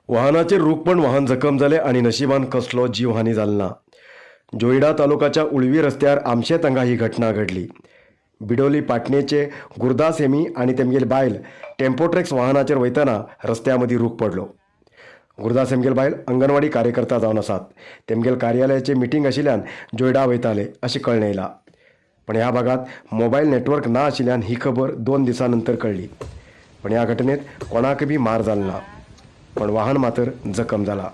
वाहनाचेर रूख पण वाहन जखम जालें आनी नशिबान कसलो जीवहानी जाल ना. जोयडा तालुकाच्या उळवी रस्त्यार आमशेत हांगा ही घटना घडली. बिडोली पाटणेचे गुरदास हेमी आनी तेमगेली बायल टेम्पो ट्रॅक्स वाहनाचेर वयतना रस्त्या मदीं रूख पडलो. गुरदास हेमगेल बायल अंगणवाडी कार्यकर्ता जावन आसात. तेमगेल कार्यालयाचे मिटींग आशिल्ल्यान जोयडा वयताले अशें कळ्ळें येयलां. पण ह्या भागात मोबायल नेटवर्क ना आशिल्ल्यान ही खबर 2 दिसां नंतर कळ्ळी. पण ह्या घटनेत कोणाक बी मार जाल ना, पण वाहन मात्र जखम जाला.